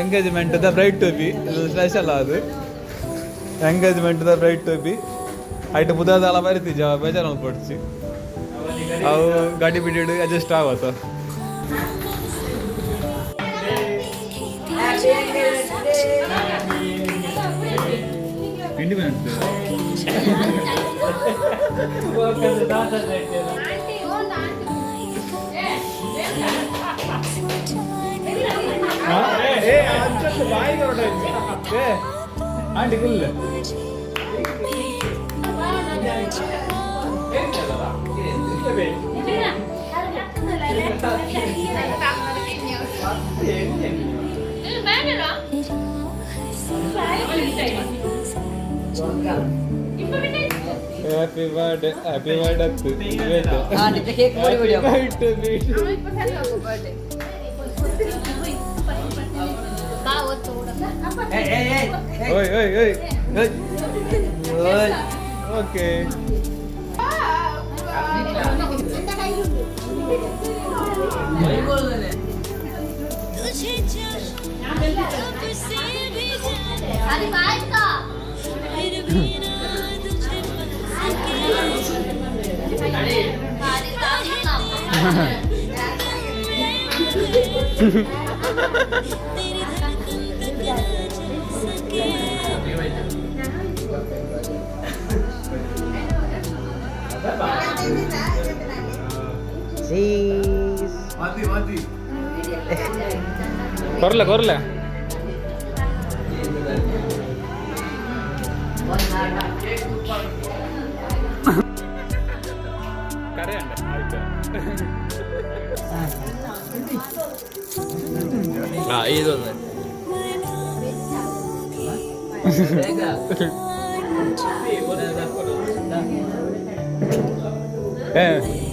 Engagement the bride to be special. ಅದು engagement the bride to be ಐಟ್ ಬುಧಾದಾಲ ಬರಿತಿಜ, ಬೇಜಾರು ಪಡ್ಚಿ. ಅವು ಗಾಡಿ ಬಿಡಿ ಅಡ್ಜಸ್ಟ್ ಆವತ್ತ. Independence. Aunty ಕುಲ್ಲ. Happy birthday, happy birthday. Cake. ಓಯ್ ಓಯ್ ಓಯ್ ಓಯ್, ಓಕೆ. ಕೊರ್ಲೆ ಕೊರ್ಲೆ. ಕರೆ ಆಯ್ತು. ಇದೊಂದು. ಏ.